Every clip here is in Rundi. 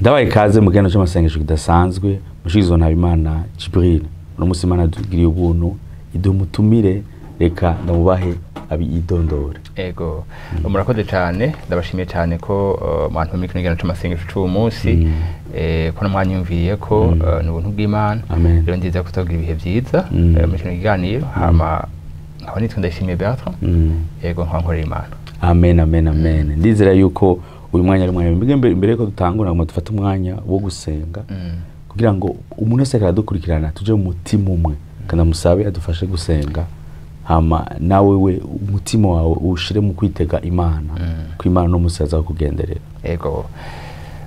Ndabaye kaze mu kiganiro c'amasengesho kidasanzwe mushikirizwa na Habimana Jibril. Uno musi Imana yatugiriye ubuntu iduha umutumire, reka ndamubahe abidondore. Ego, murakoze cyane, ndabashimiye cyane ko mwantumiye kino kiganiro c'amasengesho c'uwo munsi, ko namwanyumviye ko ni ubuntu bw'Imana. Amen. Rero ndiza kutogira ibihe vyiza muri kino kiganiro. Hama nkaba nitwa Ndayishimiye Bertrand. Ego, nkaba nkorera Imana. Amen, amen, amen. Ndizera yuko uyu mwanya ari umwanya mbere yuko dutangura ngo dufate umwanya wo gusenga kugira ngo umuntu wese aradukurikirana tuje mu mutima umwe, kandi amusabe adufashe gusenga, hama nawe we umutima wawe ushire mu kwitega Imana, ko Imana no musi aza kugenderera. Ego,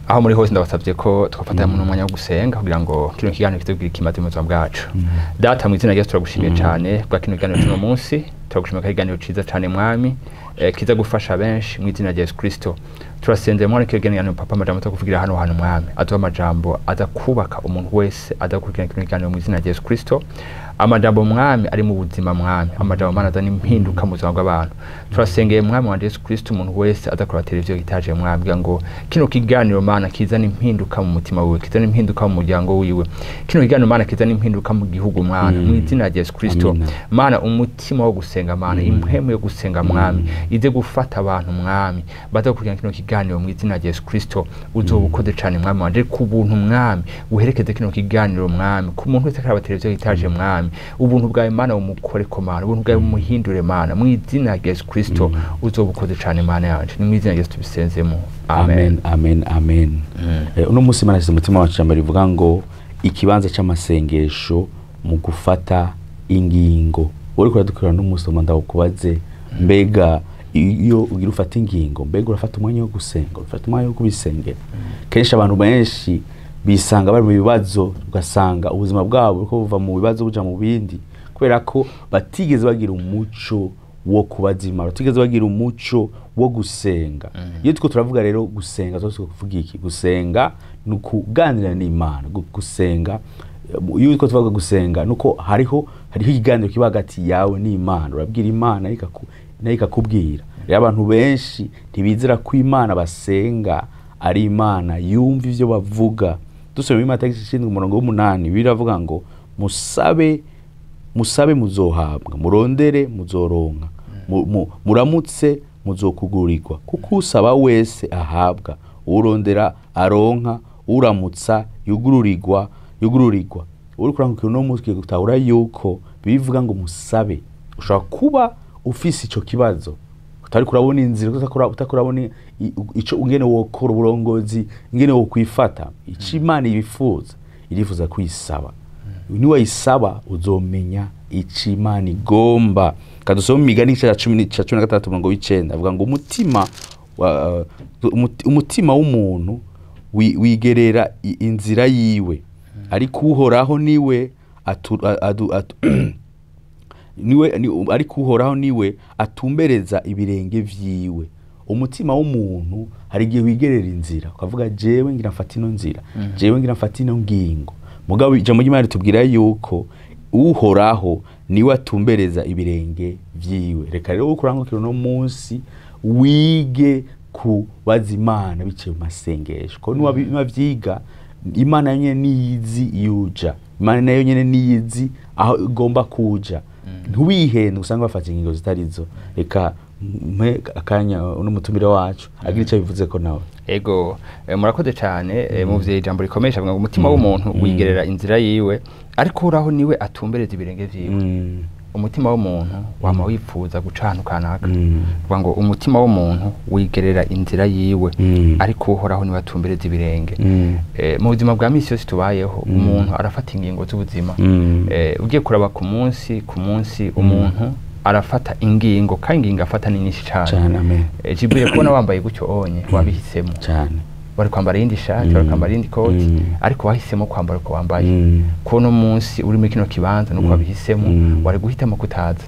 aho muri hose ndabasabye ko twafata mu mwanya wo gusenga kugira ngo kino kiganiro kitubwire ikimaze mu buzima bwacu. Data, mu izina rya Yesu turagushimiye cyane bwa kino kiganiro cy'uno munsi, turagushimiye ko ari ikiganiro ciza cyane Mwami, kiza gufasha benshi mu izina rya Yesu Kristo. Turasenze Mwami kino kiganiro Papa, amajambo tukuvugira hano hantu Mwami, aduha amajambo aza kubaka umuntu wese aza gukurikirana kino kiganiro mu izina rya Yesu Kristo. Amajambo Mwami ari mu buzima Mwami, amajambo Mana azana impinduka mu buzima bw'abantu. Turasengeye Mwami wa Yesu Kristo umuntu wese aza kuraba televiziyo gitaje Mwami, kugira ngo kino kiganiro Mana kizana impinduka mu mutima wiwe, kizana impinduka mu muryango wiwe, kino kiganiro Mana kizana impinduka mu gihugu Mwami, mu izina rya Yesu Kristo. Mana, umutima wo gusenga Mana, impwemu yo gusenga Mwami ize gufata abantu Mwami baza gukurikirana kino kiganiro mu izina rya Yesu Kristo. Uzoba ukoze cane Mwami wanje ku buntu Mwami, uherekeze kino kiganiro Mwami, ku muntu wese akaraba televiziyo gitaje Mwami, ubuntu bwawe Mana bumukore ko Mana, ubuntu bwawe bumuhindure Mana, mu izina rya Yesu Kristo. Uzoba ukoze cane Mana yanje, ni mu izina rya Yesu tubisenzemo, amen, amen, amen. Uno musi Imana yashyize umutima wacu ijambo rivuga ngo ikibanza c'amasengesho mu gufata ingingo. Uriko uradukurikirana uno musi, ndakubaze, mbega iyo ugira ufata ingingo, mbega urafata umwanya wo gusenga, urafata umwanya wo kubisengera? Kenshi abantu benshi bisanga bari mu bibazo, ugasanga ubuzima bwabo buriko buva mu bibazo buja mu bindi, kubera ko batigeze bagira umuco wo kubaza Imana, batigeze bagira umuco wo gusenga. Iyo turiko turavuga rero gusenga, tuba turiko kuvuga iki? Gusenga ni ukuganira n'Imana. Gusenga, iyo turiko tuvuga gusenga, nuko hariho ikiganiro kiba hagati yawe n'Imana, urabwira Imana nayo ikakubwira. Rero abantu benshi ntibizera ko Imana basenga ari Imana yumva ivyo bavuga. Dusome muri Matayo igice c'indwi umurongo w'umunani, biravuga ngo musabe, musabe muzohabwa, murondere muzoronka, muramutse muzokugurirwa, kuko usaba wese ahabwa, urondera aronka, uramutsa yugururirwa, yugururirwa. Uriko urankukira uno munsi ugiye gutahura yuko bivuga ngo musabe. Ushobora kuba ufise ico kibazo, utariko urabona inzira, utakurabona ico ingene wokora uburongozi, ingene wokwifata. Ico Imana ibifuza, irifuza kuyisaba. Niwayisaba uzomenya ico Imana igomba. Kadusome imigani igice ca cumi na gatandatu umurongo w'icenda, avuga ngo umutima w'umuntu wigerera inzira yiwe, ariko Uhoraho niwe ariko Uhoraho niwe atumbereza ibirenge vyiwe. Umutima w'umuntu hari igihe wigerera inzira ukavuga jewe ngira mfate ino nzira, jewe ngira mfate ino ngingo. Mugabo ijambo ry'Imana ritubwira yuko Uhoraho niwe atumbereza ibirenge vyiwe. Reka rero ukurangukira uno munsi wige kubaza Imana biciye mu masengesho, ko niwavyiga Imana nyene niyizi yuja, Imana nayo nyene niyizi aho igomba kuja. Ntiwihende usanga bafata ingingo zitarizo. Reka mpe akanya uno mutumire wacu agira ico bivuze ko nawe. Ego, murakoze cyane, muvye ijambo rikomeye avuga ngo umutima w'umuntu wigerera inzira yiwe, ariko Uhoraho niwe atumbereza ibirenge vyiwe. Umutima w'umuntu wama wifuza gucana kanaka. Kuvuga ngo umutima w'umuntu wigerera inzira yiwe, ariko Uhoraho niwe atumbereza ibirenge. Mu buzima bwa misi yose tubayeho, umuntu arafata ingingo z'ubuzima. Ugiye kuraba ku munsi ku munsi, umuntu arafata ingingo, kandi ingingo afata ni nyinshi cyane. Amen. Jibril, kubona wambaye gutyo onye wabihisemo cyane. Wari kwambara iyindi shati, wari kwambara iyindi koti, ariko wahisemo kwambara uko wambaye. Kuno munsi uri muri kino kibanza nuko wabihisemo, wari guhitamo kutaza.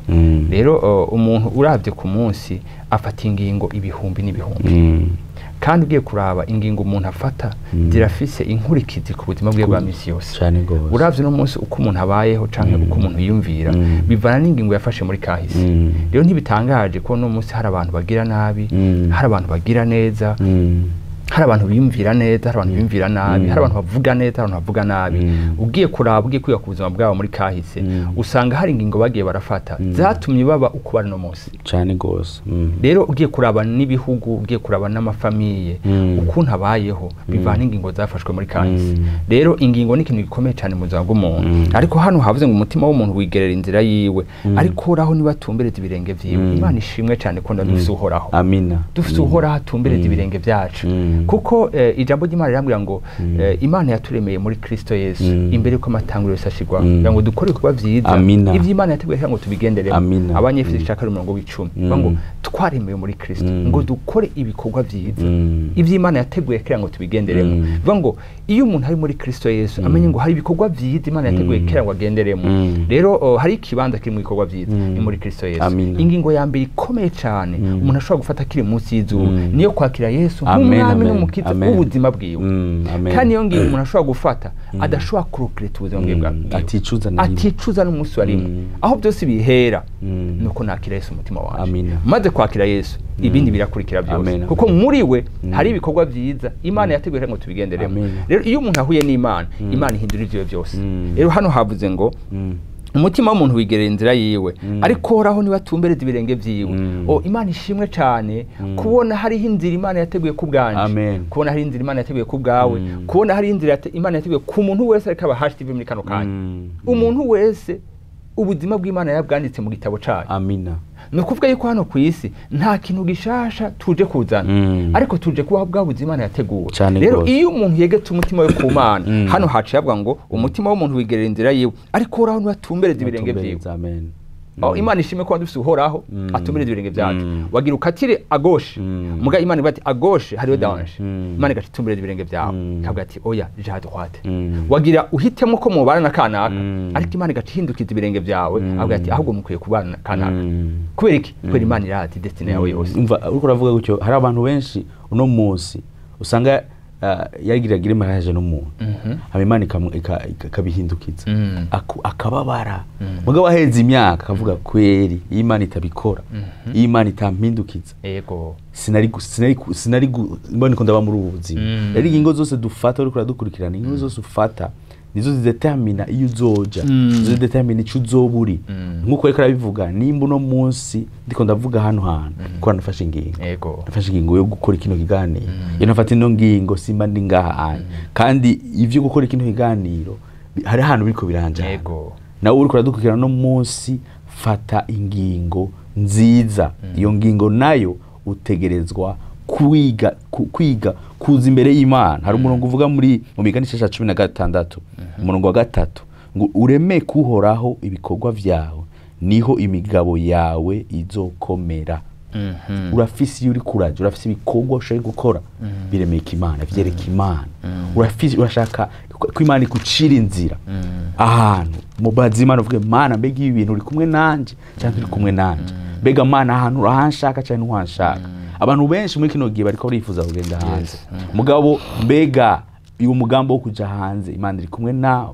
Rero umuntu uravye ku munsi afata ingingo ibihumbi n'ibihumbi. Kandi ugiye kuraba ingingo umuntu afata zirafise inkurikizi ku buzima bwe bwa misi yose. Uravye no munsi uko umuntu abayeho canke uko umuntu yiyumvira, bivana n'ingingo yafashe muri kahise. Rero ntibitangaje ko no munsi hari abantu bagira nabi, hari abantu bagira neza. Hari abantu biyumvira neza, hari abantu biyumvira nabi, hari abantu bavuga neza, hari abantu bavuga nabi. Ugiye kuraba, ugiye kwiga ku buzima bwabo muri kahise, usanga hari ingingo bagiye barafata zatumye baba uko bari no munsi. Cyane gose. Rero ugiye kuraba n'ibihugu, ugiye kuraba n'amafamiye, ukuntu abayeho bivana ingingo zafashwe muri kahise. Rero ingingo ni ikintu gikomeye cyane mu buzima bw'umuntu. Ariko hano havuze ngo umutima w'umuntu wigerera inzira yiwe, ariko uhoraho niwe atumbereza ibirenge vyiwe. Imana ishimwe cyane ko dufise Uhoraho. Amina. Dufise Uhoraho atumbereza ibirenge vyacu. Kuko ijambo ry'Imana rirambwira ngo Imana yaturemeye muri Kristo Yesu imbere yuko amatanguriro yose ashirwaho, kugira ngo dukore ibikorwa vyiza ivyo Imana yateguye kugira ngo tubigenderemo. Abanyefeso igice ca kabiri umurongo w'icumi bavuga ngo twaremewe muri Kristo ngo dukore ibikorwa vyiza ivyo Imana yateguye kugira ngo tubigenderemo. Bivuga ngo iyo umuntu ari muri Kristo Yesu amenye ngo hari ibikorwa vyiza Imana yateguye kugira ngo agenderemo. Rero hari ikibanza kiri mu bikorwa vyiza ni muri Kristo Yesu. Ingingo ya mbere ikomeye cyane umuntu ashobora gufata kiri munsi y'izuba niyo kwakira Yesu nk'umwami n'umukiza w'ubuzima bwiwe. Kandi iyo ngingo umuntu ashobora gufata adashobora kuregreta ubuzima bwiwe aticuza n'umunsi wa rimwe. Aho byose bihera nuko nakira Yesu umutima wanje. Maze kwakira Yesu ibindi birakurikira byose, kuko muri we hari ibikorwa byiza Imana yateguye ngo tubigenderemo. Rero iyo umuntu ahuye n'Imana, Imana ihindura ivyo byose. Rero hano havuze ngo umutima w'umuntu wigerera inzira yiwe, ariko Uhoraho niwe atumbereza ibirenge vyiwe. Imana ishimwe cyane kubona hariho inzira Imana yateguye ku bwanje, kubona hari inzira Imana yateguye ku bwawe, kubona hari inzira Imana yateguye ku muntu wese ariko aba HTV muri kano kanya. Umuntu wese ubuzima bw'Imana yabwanditse mu gitabo cayo. Amina. Ni ukuvuga yuko hano ku isi nta kintu gishasha tuje kuzana, ariko tuje kubaho bwa buzima Imana yateguwe. Rero iyo umuntu yegetse umutima we ku Mana, hano haciye avuga ngo umutima w'umuntu wigerera inzira yiwe, ariko Uhoraho niwe atumbereza ibirenge vyiwe. Amen. Imana ishimwe ko dufise Uhoraho atumbereza ibirenge vyacu. Wagira ukatire agoshe, muga Imana ivuga ati agoshe hariho danger. Imana igaca itumbereza ibirenge vyawe, ikavuga ati oya je à droite. Wagira uhitemo ko mubana na kanaka, ariko Imana igaca ihindukiza ibirenge vyawe, avuga ati ahubwo mukwiye kubana na kanaka. Kubera iki? Kubera Imana irazi destiny yawe yose. Umva uriko uravuga gutyo, hari abantu benshi uno munsi usanga yarigiragira mariage n'umuntu, hama Imana ikabihindukiza, akababara. Mugabo aheze imyaka akavuga kweri iyi Imana itabikora, iyi Imana itampindukiza, yego sinari mbona ko ndaba muri ubu buzima. Rero ingingo zose dufata uriko uradukurikirana, ingingo zose ufata nizo zidetermina iyo uzoja, nizo zidetermina ico uzoba uri. Nkuko ariko arabivuga, nimba uno munsi ndiko ndavuga hano hantu ko nafashe ingingo, nafashe ingingo yo gukora kino kiganiro, iyo nafata ino ngingo simba ndi ngaha anye. Kandi ivyo gukora kino kiganiro hari ahantu biriko biranjana. Nawe uriko uradukurikirana no munsi, fata ingingo nziza. Iyo ngingo nayo utegerezwa kwiga kuza imbere y'Imana. Hari umurongo uvuga muri mu Migani 16 umurongo wa 3 ngo ureme kuhoraho ibikorwa vyawe niho imigabo yawe izokomera. Urafise iyo uri kuraje, urafise ibikorwa ushaka gukora, biremeka Imana, vyereka Imana. Urafise, urashaka ko Imana ikucira inzira ahantu mubazi Imana uvuge Mana mbega ibi bintu uri kumwe nanje cyangwa uri kumwe nanje, mbega Mana ahantu urahanshaka cyangwa ntuhanshaka. Abantu benshi muri kino gihe bariko barifuza kugenda hanze, mugabo mbega uyu mugambo wo kuja hanze Imana iri kumwe nawe.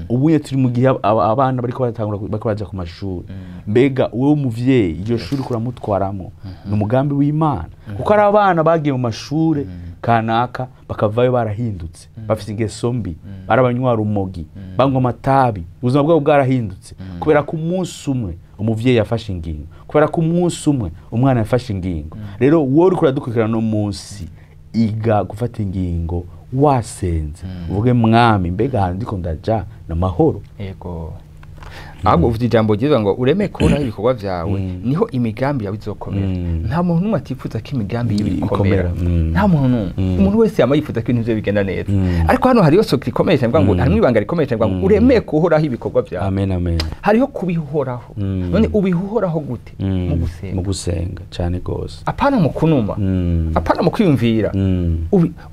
Ubunye turi mu gihe abana bariko baratangura bariko baja ku mashuri, mbega wewe umuvyeyi iryo shuri kuramutwaramo ni umugambi w'Imana, kuko ari abana bagiye mu mashure kanaka bakavayo barahindutse, bafise ingeso mbi, barabanywa rumogi, banywa amatabi, ubuzima bwabo bwarahindutse kubera ko umunsi umwe umuvyeyi yafashe ingingo, kubera ko umunsi umwe umwana yafashe ingingo. Rero wowe uriko uradukurikirana no munsi, iga gufata ingingo wasenze, uvuge mwami mbega ahantu ndiko ndaja n'amahoro. Yego. Ahubwo uvuze ijambo ryiza ngo ureme kubona ibikorwa vyawe niho imigambi yawe izokomera. Nta muntu n'umwe atifuza ko imigambi yiwe ikomera. Nta muntu n'umwe. Umuntu wese yama yifuza ko ibintu vye bigenda neza. Ariko hano hariyo soko ikomeye cyane ngo harimo ibanga rikomeye cyane ngo ureme kuhoraho ibikorwa vyawe. Amen, amen. Hariho kubihoraho. None ubihoraho gute? Mu gusenga. Mu gusenga cyane gose. Apana mu kunuma. Apana mu kwiyumvira.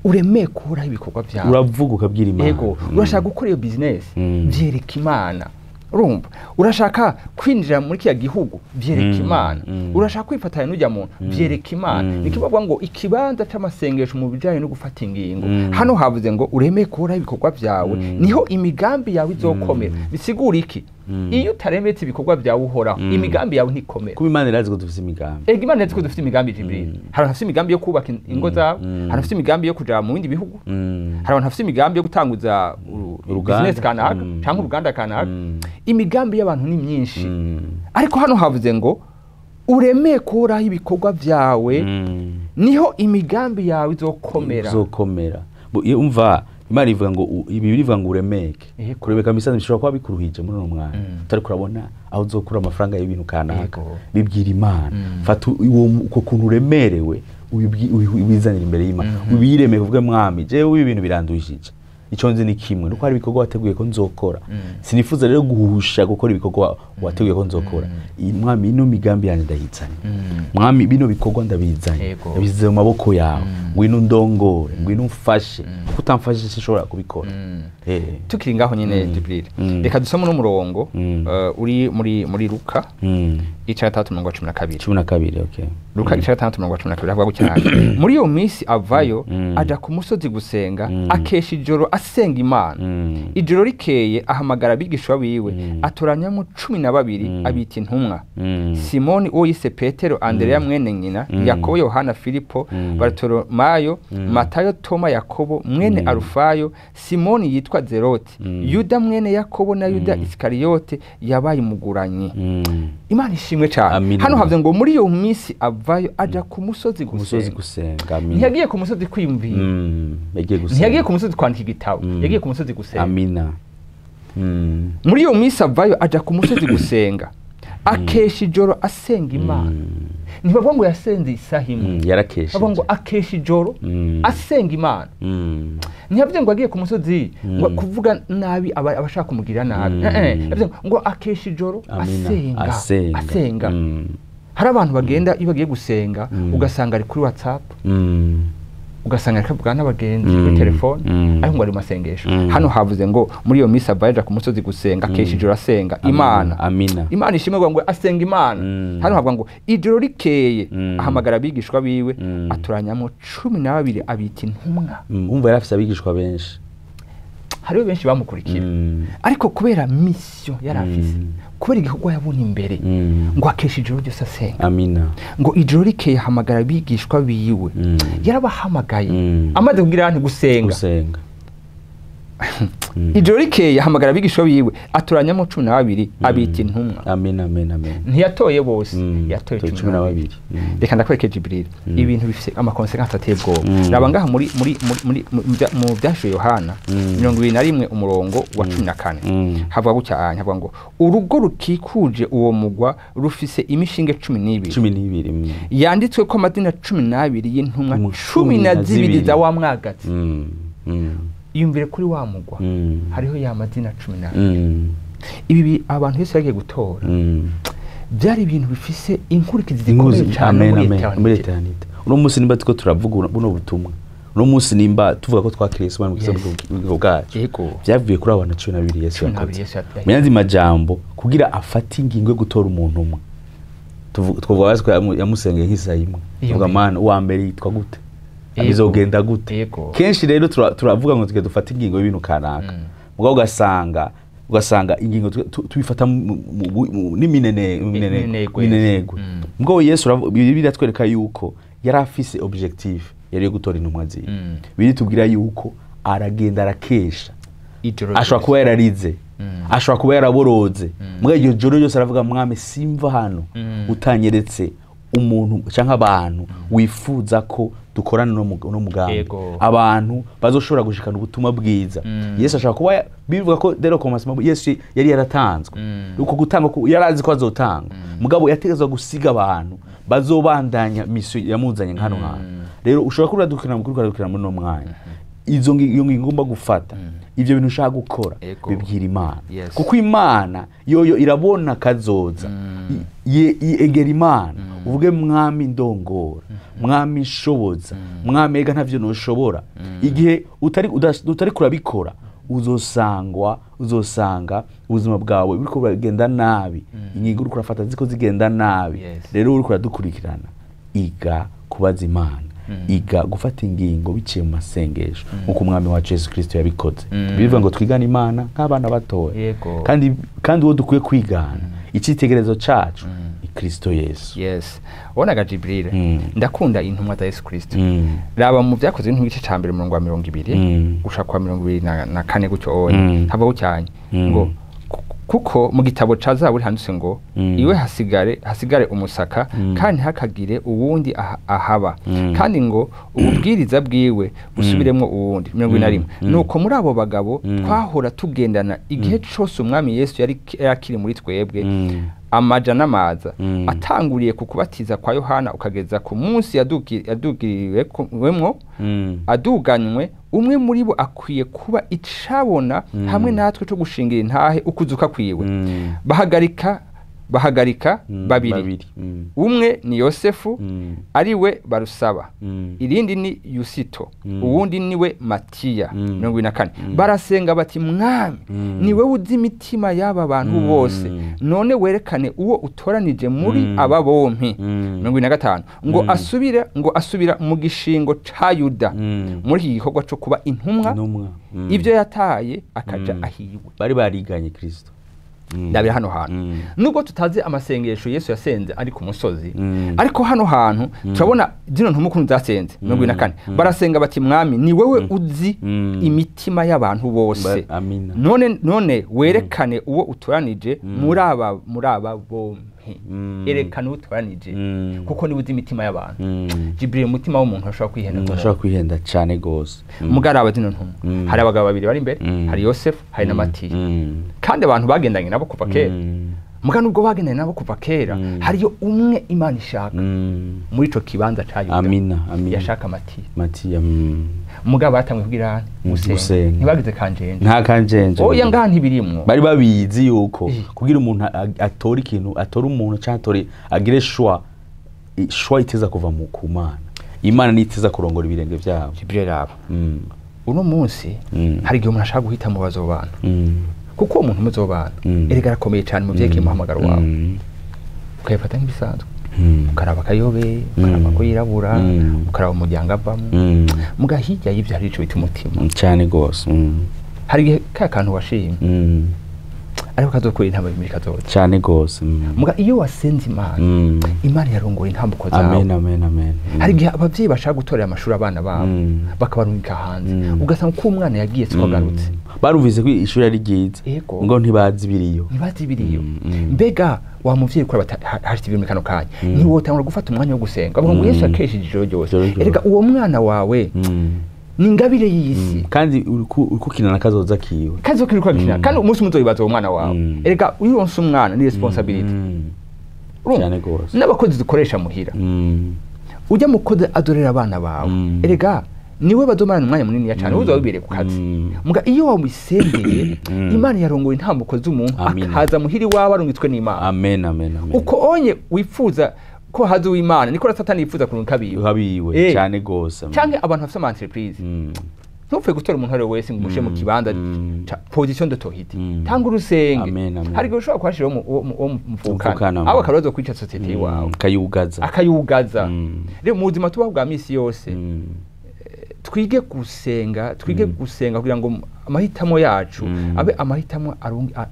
Ureme kuhoraho ibikorwa vyawe. Uravuga ukabwira Imana. Yego. Urashaka gukora iyo business, vyereka Imana. Urumva urashaka kwinjira muri kiya gihugu, vyereka Imana. Urashaka kwifatanya n'ujya muntu, vyereka Imana. Nikibavuga ngo ikibanza c'amasengesho mu bijanye no gufata ingingo. Hano havuze ngo uremeye kubura ibikorwa vyawe, niho imigambi yawe izokomera. Bisigura iki? Iyo utaremetse ibikorwa vyawe uhoraho, imigambi yawe ntikomera. Kuba Imana irazi ko dufise imigambi. Ega Imana irazi ko dufite imigambi, Jibril. Hari abantu bafite imigambi yo kubaka ingo zabo, hari abantu bafite imigambi yo kuja mu bindi bihugu, hari abantu bafite imigambi yo gutanguza Uruganda. business kanaka canke uruganda kanaka. Imigambi y'abantu ni myinshi, ariko hano havuze ngo uremeye kuraho ibikorwa vyawe, niho imigambi yawe izokomera. Izokomera. Iyo umva Imana ivuga ngo ibi bivuga ngo uremeke. Yego. Kuremeka misanzu bishobora kuba bikuruhije muri uno mwanya, utari kurabona aho uzokura amafaranga y'ibintu kanaka. Bibwira Imana. Fata uko kuntu uremerewe, ubizanire imbere y'Imana, ubiremeke, uvuge: "Mwami, jewe ibi bintu biranduhije. Icyo nzi ni kimwe, nuko hari ibikorwa wateguye ko nzokora. Sinifuza rero guhusha gukora ibikorwa wateguye ko nzokora. Iyi, Mwami, ino migambi yanjye ndayizanye. Mwami, bino bikorwa ndabizanye, ndabishyize mu maboko yawe. Ngwino undongore, ngwino umfashe, kuko utamfashije sinshobora kubikora." Tukiri ngaho nyine, Jibril, reka dusome n'umurongo uri muri Luka ica 6:12. 12, okay. Luka ica 6:12 avuga gutya: "Muri iyo minsi avayo, aja ku musozi gusenga, akesha ijoro asenga Imana. Ijoro rikeye ahamagara abigishwa biwe, atoranyamo 12, abita intumwa: Simoni uwo yise Petero, Andereya mwene nyina, Yakobo, Yohana, Filipo, Bartolomayo, Matayo, Toma, Yakobo mwene Arufayo, Simoni yitwa Zeroti, Yuda mwene Yakobo na Yuda Isikariyote yabaye umuguranyi." Imana ishimwe cyane. Amina. Hano havuze ngo muri iyo minsi avayo aja ku musozi Ku musozi gusenga. gusenga. Amina. Ntiyagiye ku musozi kwiyumvira, Yagiye gusenga. ntiyagiye ku musozi kwandika igitabo, yagiye ku musozi gusenga. Amina. Muri iyo minsi avayo aja ku musozi gusenga, akesha ijoro asenga Imana. Ntibavuga ngo yasenze isaha imwe, Yarakesheje. bavuga ngo akesha ijoro asenga Imana. Ntiyavuze ngo agiye ku musozi ngo kuvuga nabi abashaka kumugirira nabi. Yavuze ngo akesha ijoro Amina. asenga. Asenga. Asenga. Hari abantu bagenda, iyo bagiye gusenga, ugasanga ari kuri WhatsApp, ugasanga ari kuvugana n'abagenzi kuri telefone, ariko ngo ari mu masengesho. Hano havuze ngo muri iyo minsi avayo aja ku musozi gusenga, akesha ijoro asenga Imana. Amina. Imana ishimwe ngo asenga Imana. Hano havuga ngo ijoro rikeye ahamagara abigishwa biwe, atoranyamo 12, abita intumwa. Umva, yari afise abigishwa benshi. Hariho benshi bamukurikira, ariko kubera mission yari afise, kubera igikorwa yabona imbere, ngo akesha ijoro ryose asenga. Amina. Ngo ijoro rikeye ahamagara abigishwa biwe. Yarabahamagaye amaze kugira nti gusenga. Gusenga. Ijoro rikeye ahamagara abigishwa biwe, atoranyamo 12, abita intumwa. Amen, amen, amen. Ntiyatoye bose, yatoye Toye 12. 12. Reka ndakwereke, Jibril, ibintu bifise ama conséquences ateye ubwoba. Raba ngaha muri mu Vyashuye Yohana 21 umurongo wa 14. Havuga gutya anya, havuga ngo urugo rukikuje uwo mugwa rufise imishinge 12, 12. Yanditswe ko amazina 12 y'intumwa Mu 12 12 za wa mwagazi. Iyumvire, kuri wa mugwa hariho ya mazina 12. Ibi abantu bose bagiye gutora, byari ibintu bifise inkurikizi zikomeye Inkuzi, cyane amen, muri amen. Muri eternity. eternity. Uno munsi nimba turiko turavuga buno butumwa, uno munsi nimba tuvuga ko twakiriye Yesu mu bugingo bwacu, vyavuye kuri abo bantu 12 Yesu 12 yakoze. Yesu yakoze. Mu yandi majambo, kugira afate ingingo yo gutora umuntu umwe, twavuga basi ko yamusengeye nk'isaha imwe. Iyo Tuvuga: mbere. "Mana, uwa mbere yitwa gute? Bizogenda gute?" Kenshi rero turavuga ngo tuge dufate ingingo y'ibintu kanaka, mugabo ugasanga ingingo tubifata Minenegwe. minenegwe. Mugabo Yesu Bibiliya iratwereka yuko yari afise objectif, yari yo gutora intumwa ziwe. Bibiliya itubwira yuko aragenda arakesha. Ijoro Ashobora ryose. kuba yararize, ashobora kuba yaraboroze, muri iryo joro ryose aravuga: "Mwami, simva hano utanyeretse umuntu cyangwa abantu wifuza ko dukorana uno mugambi, abantu bazoshobora gushikana ubutumwa bwiza." Yesu ashobora kuba bivuga ko dès le commencement Yesu yari yaratanzwe. Uko gutanga yari azi ko azotanga, mugabo yategezwa gusiga abantu bazobandanya mission yamuzanye hano hantu. Rero ushobora kuba uradukira mukuru, uradukira muri uno mwanya, iyo ngingo ugomba gufata, ivyo bintu ushaka gukora, bibwira Imana, kuko Imana yoyo irabona kazoza. Egera Imana, uvuge: "Mwami, ndongora. Mwami, nshoboza. Mwami, ega ntavyo noshobora." Igihe utari kurabikora Uzosanga ubuzima bwawe buriko buragenda nabi, ingingo uriko urafata ziko zigenda nabi. Rero uriko uradukurikirana, iga kubaza Imana, iga gufata ingingo biciye mu masengesho nkuko umwami wacu Yesu Kristo yabikoze. Bivuga ngo twigane Imana nk'abana batoya, kandi uwo dukwiye kwigana icyitegererezo cacu ni Kristo Yesu. Yes, ubonaga Jibril, ndakunda intumwa za Yesu Kristo. Raba mu byakozwe n'igice ca mbere umurongo wa 20 gushaka kwa 24 gutyo onye havaho cyane ngo kuko mu gitabo ca Zaburi handitse ngo iwe hasigare umusaka kandi hakagire uwundi ahaba, kandi ngo ububwiriza bwiwe busubiremwo uwundi. 21 nuko muri abo bagabo twahora tugendana igihe cose umwami Yesu yari akiri muri twebwe, amaja n'amaza, atanguriye ku kubatiza kwa Yohana ukageza ku munsi yadugiriwemwo aduganywe, umwe muri bo akwiye kuba icabona hamwe natwe cyo gushingira intahe ukuzuka kwiwe. Bahagarika babiri, umwe ni Yosefu ariwe Barusaba, irindi ni Yusito, uwundi niwe Matiya. 24 barasenga bati mwami, ni wewe uzi imitima y'aba bantu bose, none werekane uwo utoranije muri aba bompi. 25 ngo asubira mu gishingo ca Yuda muri iki gikorwa cyo kuba intumwa, ibyo yataye akaja ahiwe. Bari bariganye Kristo. Ndabira hano hantu nubwo tutazi amasengesho Yesu yasenze ari ku musozi, ariko hano hantu turabona zino ntumwa ukuntu zasenze. 24 barasenga bati mwami, ni wewe uzi imitima y'abantu bose, none werekane uwo utoranije muri aba bompi. Erekana utoranije, kuko niwe uzi imitima y'abantu. Jibril, umutima w'umuntu ashobora kwihenda, ashobora kwihenda cyane gose. Mugaraba zino ntumwa, hari abagabo babiri bari imbere, hari Yosefu, hari na Matiya, kandi abantu bagendanye nabo kuva kera. Muga nubwo bagendanye nabo kuva kera, hariyo umwe Imana ishaka muri ico kibanza ca Yuda. Amina, amina. Yashaka Matiya. Matiya. Muga batamwe kugira gusenga, ntibagize kanjenje, nta kanjenje. Oya ngaha ntibirimwo. Bari babizi yuko kugira umuntu atora ikintu, atora umuntu canke atore agire shwa iteza kuva mu kumana. Imana niteza kurongora ibirenge byabo. Jibril, raba uno munsi hari igihe umuntu ashaka guhita mu bazobana, kuko uwo muntu muzobana erega arakomeye cyane mu vyerekeye umuhamagaro wawe, ukayifata nk'ibisanzwe, ukaraba akayobe, ukaraba ko yirabura, ukaraba umuryango avamo, muga hirya y'ivyo hari ico bita umutima cyane gose. Hari igihe ka kantu washimye ariko kazokwira intambwe muri kazoza cyane gose. Muga iyo wasenze Imana, Imana yarongoye intambuko zawe. Amen, amen, amen. Hari igihe abavyeyi bashaka gutorera amashuri abana babo bakabarungika hanze, ugasanga ko umwana yagiye siko agarutse. Barumvise ko ishuri ari ryiza ngo ntibazi biriyo, ntibazi biriyo. Mbega wa muvyeyi ko hashite ibintu kano kanya, ntiwotangura gufata umwanya wo gusenga bavuga ngo Yesu akesheje ijoro ryose. Erega uwo mwana wawe ni ingabire y'isi, kandi urikukina nakazoza kiwe, kazokiruka gukina, kandi umunsi muzobibaza uwo mwana wawe. Erega uyironse umwana ni responsibility cyane gose. N'abakozi dukoresha muhira, ujya mukozi adorera abana bawe, erega niwe bazomarana umwanya munini ya cyane, uzabibere ku kazi. Muga iyo wamusengeye, Imana yarongoye intambuko z'umuntu akaza muhiri wawe arungitswe n'Imana. Amen, amen, amen. Uko onye wifuza ko haza uw'Imana, niko Satani yifuza kurunka abiwe cyane gose. Canke abantu bafite ama entreprise, ntupfe gutora umuntu ari wese ngo umushe mu kibanza position d'autorité, tanga urusenge. Hari igihe ushobora kuhashira uwo muvukana, abo akarozo kwica societe iwawe, akayugaza. Rero mu buzima tubaho bwa misi yose, twige gusenga, twige gusenga kugira ngo amahitamo yacu abe amahitamo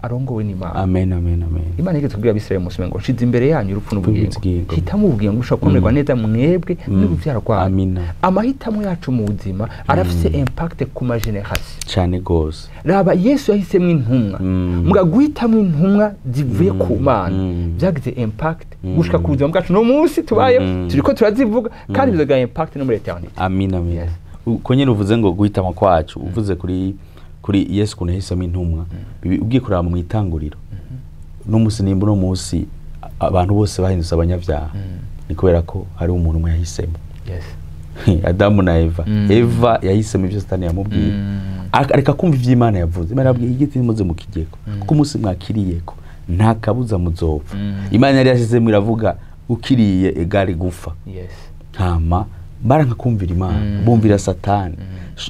arongowe n'Imana. Amen, amen, amen. Imana igeze kubwira Abisirayeli umunsi umwe ngo nshize imbere yanyu urupfu n'ubugingo, hitamo ubugingo ushobora kumererwa neza mwebwe n'urubyaro rwanyu. Amahitamo yacu mu buzima arafise impact ku ma generation cyane gose. Raba Yesu yahisemwo intumwa, muga guhitamwo intumwa zivuye ku Mana byagize impact gushika ku buzima bwacu no munsi tubaye turiko turazivuga, kandi bizogira impact no muri eternity. Amen, amen. Uko nyene uvuze ngo guhitamo kwacu, uvuze kuri Yesu kuntu yahisemo intumwa, ugiye kuraba mu itanguriro no musi nimba no musi abantu bose bahindutse abanyabyaha, ni kubera ko hari umuntu umwe yahisemo. Yes. Adamu na Eva. Eva yahisemo ibyo Satani yamubwiye, areka kumva ivyo Imana yavuze. Imana yabwiye igiti muze mu kigeko, kuko umunsi mwakiriyeko nta kabuza muzopfa. Imana yari yashizemo iravuga ukiriye egari gufa. Yes. Hama Baranka kumvira Imana, bumvira Satani.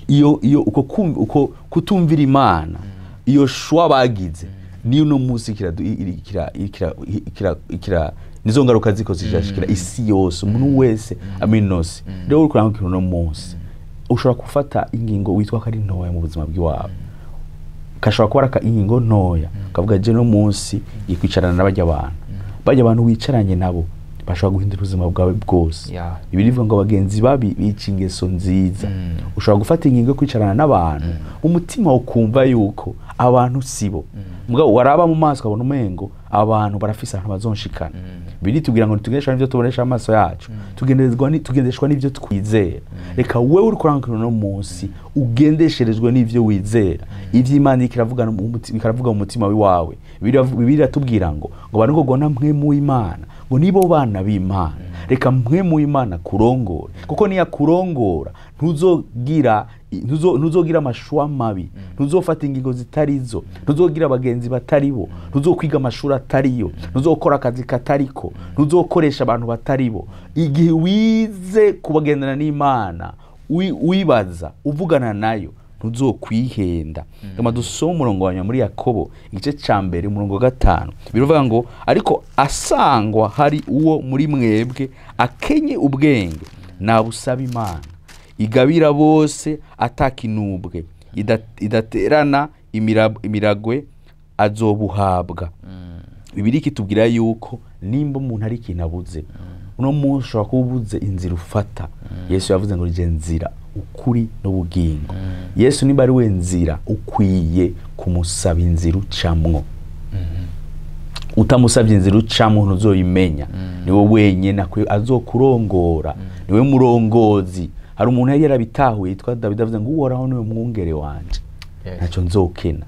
Iyo uko kutumvira Imana, iyo shwa bagize niyo no munsi kira nizo ngaruka ziko zishashikira isi yose, umuntu wese aminosi. Rero uri kuranga no munsi ushobora gufata ingingo witwa ko ari ntoya mu buzima bw'iwawe, kashobora kuba ari ingingo ntoya ukavuga je no munsi yikwicarana n'abajya abantu, bajya abantu wicaranye nabo bashobora guhindura ubuzima bwawe bwose. Ibi bivuga ngo abagenzi babi bica ingeso nziza. Ushobora gufata ingingo yo kwicarana n'abantu, umutima ukumva yuko abantu sibo, mugabo waraba mu maso ukabona umengo abantu barafise ahantu bazonshikana. Biri tubwira ngo tugendeshwa n'ivyo tubonesha amaso yacu, tugendeshwa n'ivyo twizera. Reka wewe uri kuranga no munsi ugendesherezwe n'ivyo wizera. Ivyo Imana ikiravuga mu mutima wawe. Bibiri iratubwira ngo barongorwa na mwe mu Imana, ngo nibo bana b'Imana. Reka mwe mu Imana kurongora, kuko niya kurongora ntuzogira amashwa mabi, ntuzofata ingingo zitarizo, ntuzogira abagenzi bataribo, ntuzokwiga amashuri atariyo, ntuzokora akazi katariko, ntuzokoresha abantu bataribo. Igihe wize kubagendana n'Imana, wibaza uvugana nayo, ntuzokwihenda. Kama dusoma umurongo wa nyuma muri Yakobo igice ca mbere umurongo wa 5, biruvuga ngo ariko asangwa hari uwo muri mwebwe akenye ubwenge, nabusaba Imana igabira bose atakinubwe, idaterana imiragwe, azobuhabwa. Bibiri kitubwira yuko nimba umuntu ari ikintu abuze, uno munsi ushobora kuba ubuze inzira ufata. Yesu yavuze ngo rije nzira, ukuri n'ubugingo. Yesu nimba ari we nzira, ukwiye kumusaba inzira ucamwo. Utamusabye inzira ucamwo ntuzoyimenya. Niwe wenyene azokurongora, niwe murongozi. Hari umuntu yari yarabitahuye yitwa Dawidi, avuze ngo Uhoraho niwe mwungere wanje, ntacyo nzokena.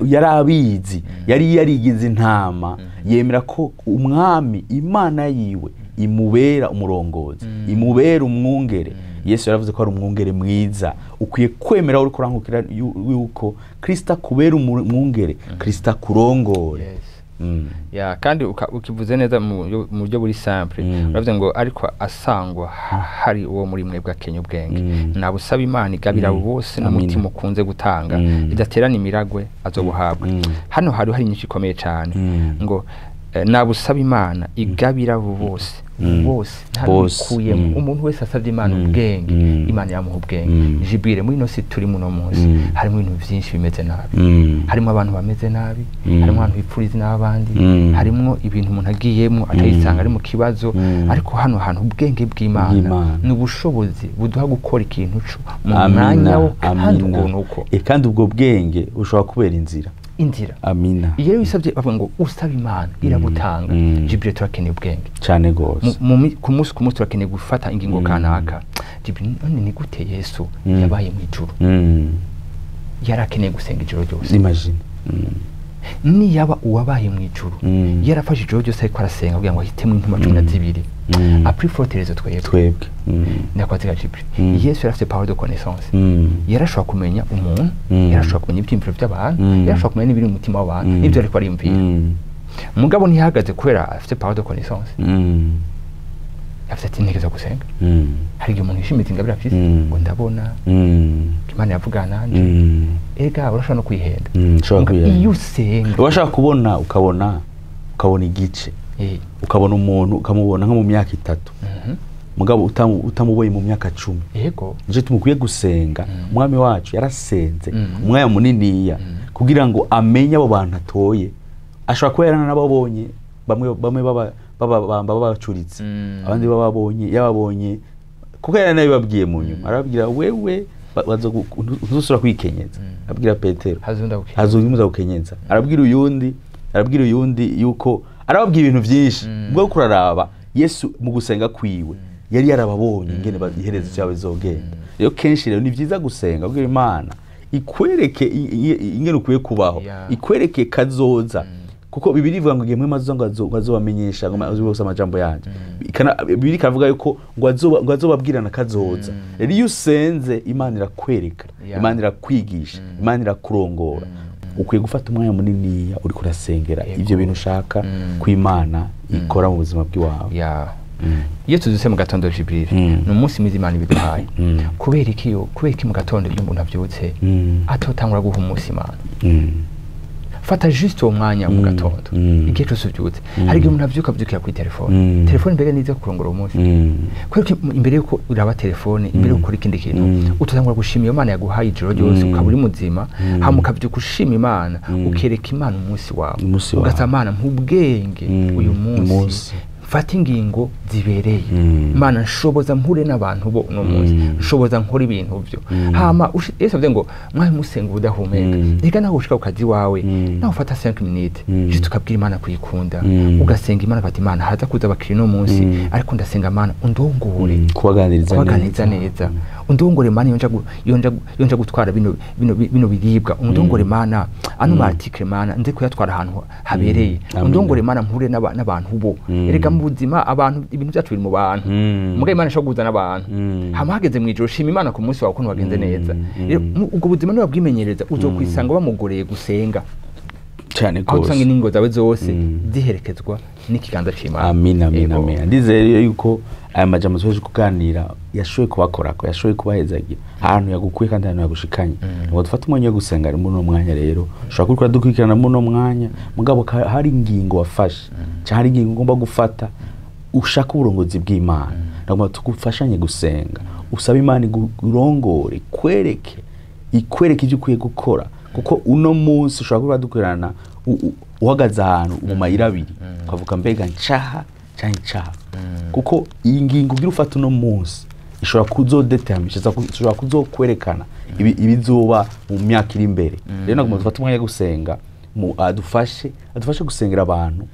Yarabizi, yari yarigize intama, yemera ko umwami Imana yiwe imubera umurongozi, imubera umwungere. Yesu yaravuze ko ari umwungere mwiza. Ukwiye kwemera uri kurankukira yuko Kristo akubera umwungere, Kristo akurongore. Ya, kandi ukivuze neza mu buryo buri simple. Uravuze ngo ariko asangwa hari uwo muri mwebwe akenye ubwenge, nabusaba Imana igabira bose n'umutima ukunze gutanga, idaterana imiragwe, azobuhabwa. Hano hari inyinshi ikomeye cyane, ngo nabusaba Imana igabira bose bose ntabikuyemo. Umuntu wese asabye Imana ubwenge, Imana yamuha ubwenge. Jibire muri no si turi muno munsi harimo ibintu byinshi bimeze nabi, harimo abantu bameze nabi, harimo abantu bipfuriza n'abandi, harimo ibintu umuntu agiyemo atayisanga ari mu kibazo. Ariko hano hantu ubwenge bw'Imana ni ubushobozi buduha gukora ikintu cyo mu mwanya wo kandi ubuntu uko. Kandi ubwo bwenge bushobora kubera inzira. Amina. Iyo wisabye bavuga ngo usaba Imana irabutanga. Jibril turakeneye ubwenge cyane gose. Ku munsi turakeneye gufata ingingo kanaka. Jibril none ni gute Yesu yabaye mu ijuru? Yarakeneye gusenga ijoro ryose. Imagine. Ni yaba uwabaye mu ijuru yarafashe ijoro ryose ariko arasenga kugira ngo ahitemo intumwa 12. Après forteresse twebwe nakwatika Jibril. Yesu yarafite power de connaissance. Yarashobora kumenya umuntu, yarashobora kumenya ibyimviro by'abantu, yarashobora kumenya n'ibiri mu mutima w'abantu, n'ibyo ariko ariyumvira. Mugabo ntihagaze kubera afite power de connaissance. Afite ati ntekereza gusenga. Hari igihe umuntu yishimira ingabire afise ngo ndabona Imana yavugana nanje. Ega urashobora no kwihenda. Iyo usenga urashobora kubona ukabona igice, ukabona umuntu ukamubona nko mu myaka 3, mugabo utamuboye mu myaka 10. Yego, nje tumukwiye gusenga. Umwami wacu yarasenze umwanya muniniya kugira ngo amenye abo bantu atoye. Ashobora kuba yaranababonye bamwe baba bacuritse, abandi bababonye yababonye, kuko yaranabibabwiye mu nyuma. Arababwira wewe ntuzusubira kwikenyeza. Abwira Petero hazunda gukenyeza. Arabwira uyundi yuko arababwira ibintu byinshi. Ubwo kuraraba Yesu mu gusenga kwiwe yari yarababonye ingene iherezo cyabo bizogenda. Rero kenshi rero ni byiza gusenga kugira Imana ikwereke ingene ukwiye kubaho, ikwereke kazoza. Kuko Bibiri ivuga ngo igihe mazo ngo azobamenyesha ngo azobose amajambo yanje. Bibiri kavuga yuko ngo azobabwirana kazoza. Rero iyo usenze Imana irakwereka, Imana irakwigisha, Imana irakurongora. Ukwiye gufata umwanya munini uri kurasengera ivyo bintu ushaka ku Imana ikora mu buzima bw'iwawe. Iyo tuzuse mu gatondo Jibril, ni umunsi mwiza Imana ibiduhaye. Kubera iki yo, kubera iki mu gatondo iyo umuntu avyutse atotangura guha umunsi Imana? Fata juste uwo mwanya mu gatondo, igihe cyose uvyutse. Hari igihe umuntu avyuka avyukira kuri telefone. Telefone mbere niza kurongora umunsi. Kubera ko imbere yuko uraba telefone, imbere yuko ukora ikindi kintu, utotangura gushima iyo Imana yaguhaye ijoro ryose ukaba uri muzima, hama ukavyuka ushima Imana, ukereka Imana umunsi wawe, ugasaba Imana nk'ubwenge uyu munsi mfata ingingo zibereye. Imana nshoboza mpure n'abantu bo uno munsi, nshoboza nkora ibintu byo. Hama Yesu avuze ngo mwahe musenga ubudahumeka. Reka nawe ushika ku kazi wawe, nawe ufata 5 minutes, juste ukabwira Imana kuyikunda, ugasenga Imana bati Imana haza kuza abakiriya uno munsi, ariko ndasenga Imana undongore, kubaganiriza neza, undongore Imana yonja gutwara bino biribwa, undongore Imana ano ma article Imana nze kuyatwara ahantu habereye, undongore Imana mpure n'abantu bo. Erega mu buzima abantu ibintu byacu biri mu bantu, muga Imana ishobora guhuza n'abantu. Hama hageze mu ijoro shima Imana ku munsi wawe ukuntu wagenze neza. Ubwo buzima niba bwimenyereza uzokwisanga bamugoreye gusenga cyane aho usanga ingingo zawe zose ziherekezwa n'ikiganza c'Imana. Amina, amina, amina. Ndizeye yuko aya majambo twaje kuganira yashoboye kubakorako, yashoboye kubahezagira ahantu yagukuye kandi ahantu yagushikanye. Ngo dufate umwanya wo gusenga muri uno mwanya rero, ushobora kurikora dukurikirana muri uno mwanya, mugabo hari ingingo wafashe cyangwa hari ingingo ugomba gufata ushaka uburongozi bw'Imana. Ndagomba tugufashanye gusenga, usaba Imana igurongore, ikwereke ibyo ukwiye gukora, kuko uno munsi ushobora kuba dukorana uhagaze ahantu mu mayira abiri ukavuga mbega ncaha cyangwa ncaha, kuko iyi ngingo ugira ufata uno munsi ishobora kuzodetermine, ishobora kuzokwerekana ibizoba mu myaka iri imbere. Rero nagomba dufate umwanya wo gusenga, adufashe gusengera abantu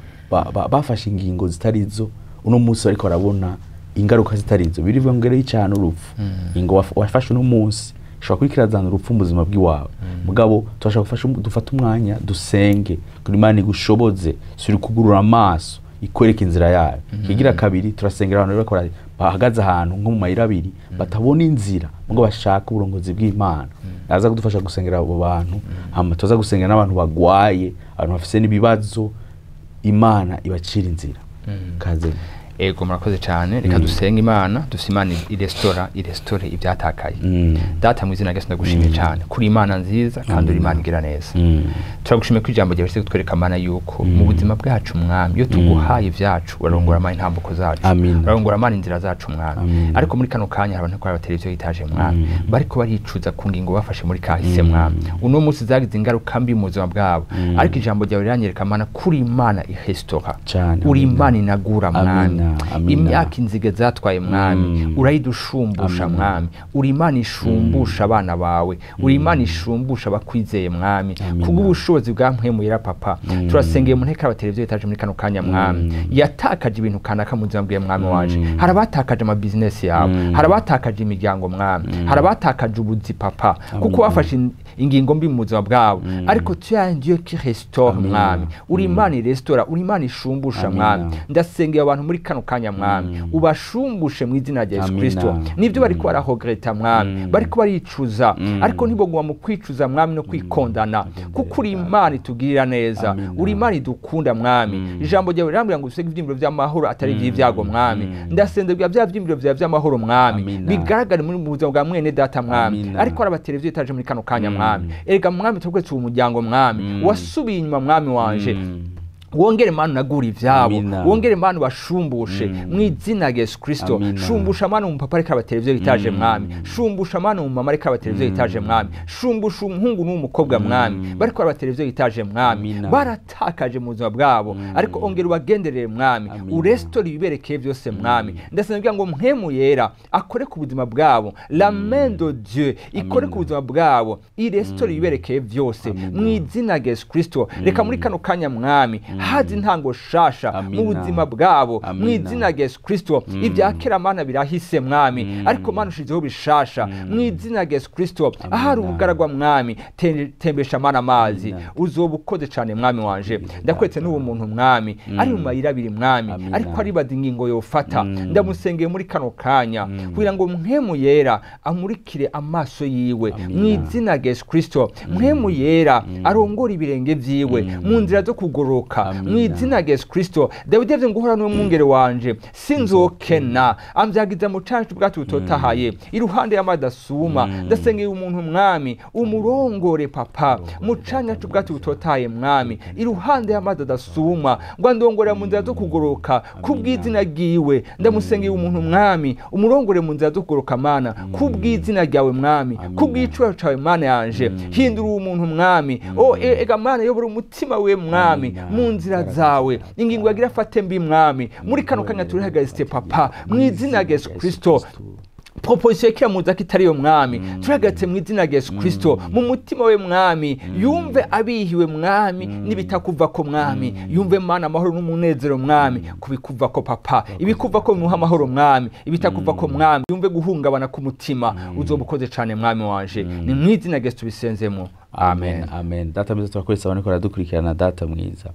bafashe ingingo zitari zo uno munsi bariko barabona ingaruka zitari zo, birivuga ngo rero icana urupfu. Ingo wafashe uno munsi ishobora kurikirazana urupfu mu buzima bw'iwawe. Mugabo turashaka gufasha, dufate umwanya dusenge kugira Imana igushoboze, suri kugurura amaso ikwereka inzira yayo. Kigira kabiri, turasengera abantu bakora bahagaze ahantu nko mu mayira abiri batabona inzira, ngo bashaka uburongozi bw'Imana. Aza kudufasha gusengera abo bantu, hama tuza gusengera n'abantu bagwaye, abantu bafise n'ibibazo, Imana ibacira inzira. Kaze. Ego, murakoze cyane. Reka dusenge Imana, duse Imana irestore ibyatakaye. Data mu izina rya Yesu ndagushimiye cyane kuri Imana nziza kandi uri Imana igira neza. Turagushimiye ko ijambo ryawe kutwereka Imana yuko mu buzima bwacu mwami iyo tuguhaye ibyacu urarongora Imana intambuko zacu, urarongora Imana inzira zacu mwami. Ariko muri kano kanya abantu ko abateleviziyo yitaje mwami bariko baricuza ku ngingo bafashe muri kahise mwami, uno munsi zagize ingaruka mbi mu buzima bwabo. Ariko ijambo ryawe riranyereka Imana kuri Imana ihestora, uri Imana inagura mwami. Imyaka inzige zatwaye mwami urayidushumbusha mwami, uri Imana ishumbusha abana bawe, uri Imana ishumbusha abakwizeye mwami, kubw'ubushobozi bwa mpwemuyera papa. Turasengeye mu nteka abateleviziyo yitaje muri kano kanya mwami yatakaje ibintu kanaka mu buzima bwe mwami waje. Hari abatakaje ama business yabo, hari abatakaje imiryango mwami, hari abatakaje ubuzi papa, kuko bafashe ingingo mbi mu buzima bwabo. Ariko tu es un Dieu qui restaure mwami, uri Imana irestora, uri Imana ishumbusha mwami. Ndasengeye abantu muri kano kanya mwami ubashumbushe mu izina rya Yesu Kristo. Nibyo bariko barahogereta mwami, bariko baricuza, ariko ntiboguma mu kwicuza mwami no kwikondana, kuko uri Imana itugirira neza, uri Imana idukunda mwami. Ijambo ryawe rirambwira ngo usenge ivyimviro vy'amahoro atari ivy'ibyago mwami. Ndasenze bya vyimviro vyawe vy'amahoro mwami bigaragare muri mu buzima bwa mwene data mwami. Ariko arabateleviziyo itaje muri kano kanya mwami, erega mwami twese umuryango mwami wasubiye inyuma mwami wanje, wongere Imana unagura ivyabo, wongere Imana ubashumbushe mu izina rya Yesu Kristo. Shumbusha Imana umupapa ariko abateleviziyo yitaje mwami, shumbusha Imana umumama ariko abateleviziyo yitaje mwami, shumbusha umuhungu n'umukobwa mwami bariko abateleviziyo yitaje mwami, baratakaje mu buzima bwabo, ariko ongera ubagenderere mwami, urestore ibiberekeye byose mwami. Ndasenga ngo mpemu yera akore ku buzima bwabo, la main de Dieu ikore ku buzima bwabo, irestore ibiberekeye byose mu izina rya Yesu Kristo. Reka muri kano kanya mwami hazi intango shasha mu buzima bwabo mu izina rya Yesu Kristo. Ibya kera Mana birahise mwami, ariko Mana ushizeho bishasha mu izina rya Yesu Kristo. Ahari ubugaragwa mwami tembesha Mana amazi, uzoba ukoze cyane mwami wanje. Ndakwetse n'uwo muntu mwami ari mu mayira abiri mwami, ariko aribaza ingingo yofata. Ndamusengeye muri kano kanya kugira ngo mpemu yera amurikire amaso yiwe mu izina rya Yesu Kristo. Mpemu yera arongora ibirenge vyiwe mu nzira zo kugoroka, Mu izina rya Yesu Kristo. Dawidi yavuze ngo uhora n'umwungere wanje sinzokena, ambyagiza mu cacu bwacu butotahaye, iruhande y'amazi asuma. Ndasengeye umuntu mwami, umurongore papa mu canya c'ubwacu butotahaye mwami, iruhande y'amazi adasuma, ngo andongorera mu nzira zo kugoroka kubw'izina ryiwe. Ndamusengeye umuntu mwami, umurongore mu nzira zo kugoroka mana, kubw'izina ryawe mwami, kubw'icubahiro cawe mana yanje. Hindura uwo muntu mwami, o ega mana, yobora umutima we mwami mu nzira zawe. Ingingo yagira afate mbi mwami, muri kano kanya turihagaritse papa mu izina rya Yesu Kristo. Proposition kiramuza kitari yo mwami, turahagaritse mu izina rya Yesu Kristo. Mu mutima we mwami yumve abihiwe mwami n'ibitakuvako mwami, yumve mana amahoro n'umunezero mwami kubikuvako papa, ibikuvako bimuha amahoro mwami, ibitakuvako mwami yumve guhungabana k'umutima. Uzobukoze cane mwami wanje, ni mu izina rya Yesu tubisenzemo, amen. Amen. Data mwiza, turakwese abantu baradukurikirana data mwiza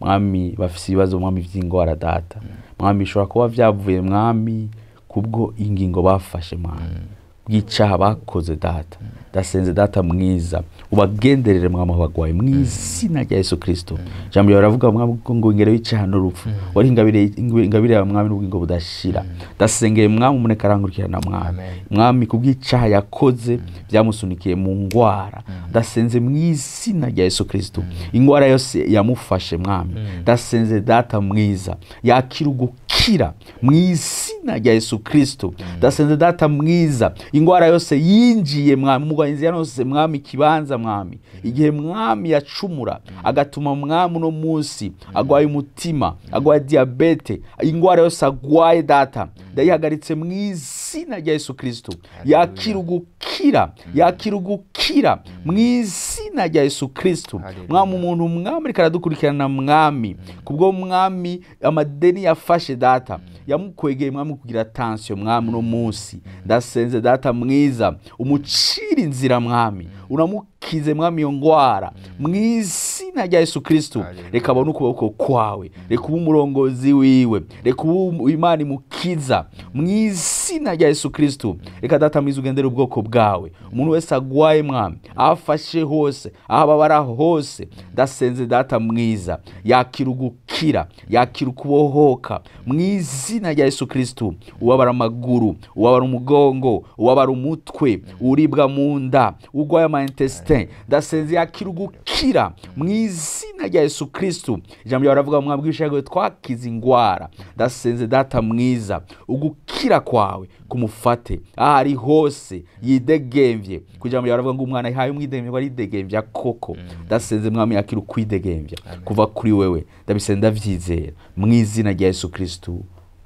mwami, bafise ibibazo mwami vy'ingwara data mwami, bishobora kuba vyavuye mwami kubwo ingingo bafashe mwami bw'icaha bakoze data. Ndasenze data mwiza, ubagenderere mwami aho bagwaye mu izina rya Yesu Kristo. Ijambo ryawe riravuga mwami ngo ingero y'icaha n'urupfu, wari ingabire yawe mwami n'ubugingo budashira. Ndasengeye mwami umuneka arangurikirana mwami, mwami kubw'icaha yakoze byamusunikiye mu ngwara. Ndasenze mu izina rya Yesu Kristo, ingwara yose yamufashe mwami, ndasenze data mwiza yakira ugukira mu izina rya Yesu Kristo. Ndasenze data mwiza, ingwara yose yinjiye mwami, umugwanyizi yanose mwami kibanza mwami, igihe mwami yacumura agatuma mwami uno munsi agwaye umutima, agwaye diabete, ingwara yose agwaye data ndayihagaritse mu izina rya Yesu Kristo. Yakira ugukira, yakira ugukira mu izina rya Yesu Kristo. Mwami umuntu mwami ariko aradukurikirana mwami, kubwo mwami amadeni yafashe data yamukwegeye mwami kugira tension mwami uno munsi, ndasenze data mwiza umucira inzira mwami, unamukize mwami iyo ngwara mu izina rya Yesu Kristo. Reka abone ukuboko kwawe, reka ube umurongozi wiwe, reka ube Imana imukiza mu izina rya Yesu Kristo. Reka data mwiza ugendere ubwoko bwawe, umuntu wese agwaye mwami afashe hose, aho ababara hose, ndasenze data mwiza yakira ugukira, yakira ukubohoka mu izina rya Yesu Kristo. Ubabara amaguru, ubabara umugongo, ubabara umutwe, uribwa mu nda, ugwaye ama intestin, ndasenze yakira ugukira mu izina rya Yesu Kristo. Ijambo ryawe riravuga mwami bw'ibishago twakize ingwara, ndasenze data mwiza ugukira kwawe kumufate aho ari hose yidegemvye, kugira ngo yaravuga ngo umwana ihaye umwidegemvye ngo aridegemvya koko. Ndasenze mwami yakira ukwidegemvya kuva kuri wewe, ndabisenze ndavyizera mu izina rya Yesu Kristo.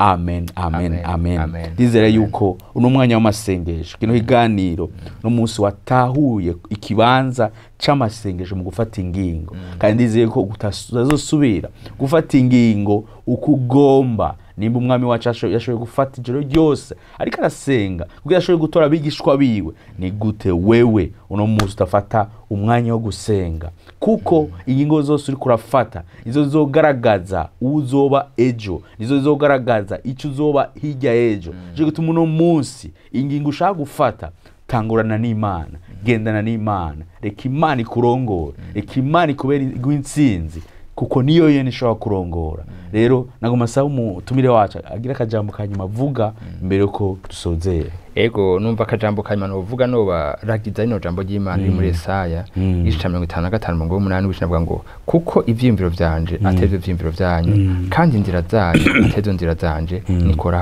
Amen, amen, amen. Ndizera yuko uno mwanya w'amasengesho, kino higaniro no munsi watahuye ikibanza c'amasengesho mu gufata ingingo, kandi ndizeye ko utazosubira gufata ingingo ukugomba. Nimba umwami wacu yashoboye gufata ijoro ryose ariko arasenga kugira ashoboye gutora abigishwa biwe, ni gute wewe uno munsi utafata umwanya wo gusenga? Kuko ingingo zose uri kurafata nizo zizogaragaza uzoba ejo, nizo zizogaragaza icyo uzoba hirya ejo. Je gutuma uno munsi ingingo ushaka gufata, tangurana n'Imana, gendana n'Imana, reka Imana ikurongore, reka Imana ikubere intsinzi, kuko niyo yene ishobora kurongora. Rero nagoma saba umutumire wacu agira akajambo kanyuma avuga mbere yuko dusozera. Ego, numva akajambo kanyuma novuga noba ragiza rino jambo ry'Imana riri muri Yesaya igice ca 55 umurongo w'umunani w'icumi, ngo kuko ivyiyumviro vyanje atari vyo vyiyumviro vyanyu, kandi inzira zanyu atari zo nzira zanje, niko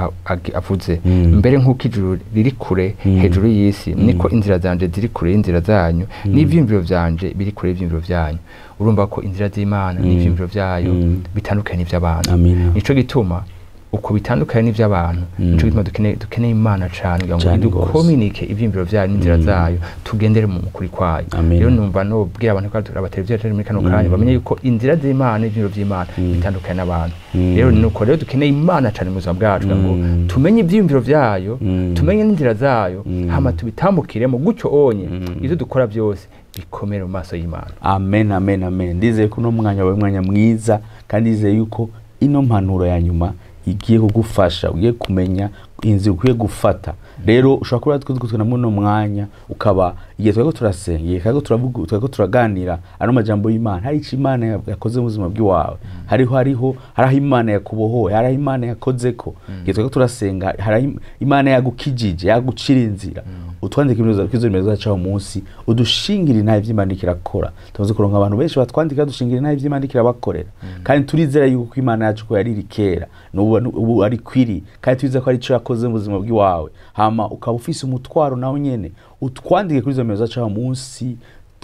avuze. Mbere nk'uko ijuru riri kure hejuru y'isi, niko inzira zanje ziri kure y'inzira zanyu, n'ivyiyumviro vyanje biri kure y'ivyiyumviro vyanyu. Urumva ko inzira z'Imana n'ivyiyumviro vyayo bitandukanye n'ivy'abantu. Nico gituma uko bitandukanye n'ivy'abantu, nico gituma dukeneye Imana cane kugira ngo dukominike ivyiyumviro vyayo n'inzira zayo, tugendere mu kuri kwayo. Rero numva nobwira abantu ko abateleviziyo muri kano kanya bamenye yuko inzira z'Imana n'ivyiyumviro vy'Imana bitandukanye n'abantu. Rero nuko rero dukeneye Imana cane mu buzima bwacu kugira ngo tumenye ivyiyumviro vyayo, tumenye n'inzira zayo, hama tubitambukiremo gutyo onye ivyo dukora byose bikomere mu maso y'Imana. Amen, amen, amen. Ndizeye ko uno mwanya wawe mwanya mwiza, kandi ndizeye yuko ino mpanuro ya nyuma igiye kugufasha, ugiye kumenya inzira ukwiye gufata. Rero ushobora kuba twitwe na muno mwanya, ukaba igihe twariko turasenga, igihe twariko turavuga, twariko turaganira ano majambo y'Imana, hari ico Imana yakoze mu buzima bw'iwawe, hariho hari aho Imana yakubohoye, hari aho Imana yakozeko. Igihe twariko turasenga, hari aho Imana yagukijije, yagucira inzira. Utwandike kuri izo nimero zacu aho munsi, udushingire intahe ivy'Imana iriko irakora. Tumaze kuronka abantu benshi batwandikira dushingira intahe ivy'Imana iriko irabakorera, kandi turizera yuko Imana yacu ko yariri kera n'ubu ubu ari kwiri, kandi turizera ko ari ico yakoze mu buzima bw'iwawe. Hama ukaba ufise umutwaro nawe nyene, utwandike kuri izo nimero zacu aho munsi,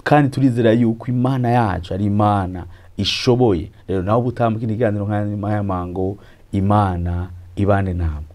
kandi turizera yuko Imana yacu ari Imana ishoboye. Rero nawe ubutambwe ikiganiro nk'aya mango, Imana ibane namwe.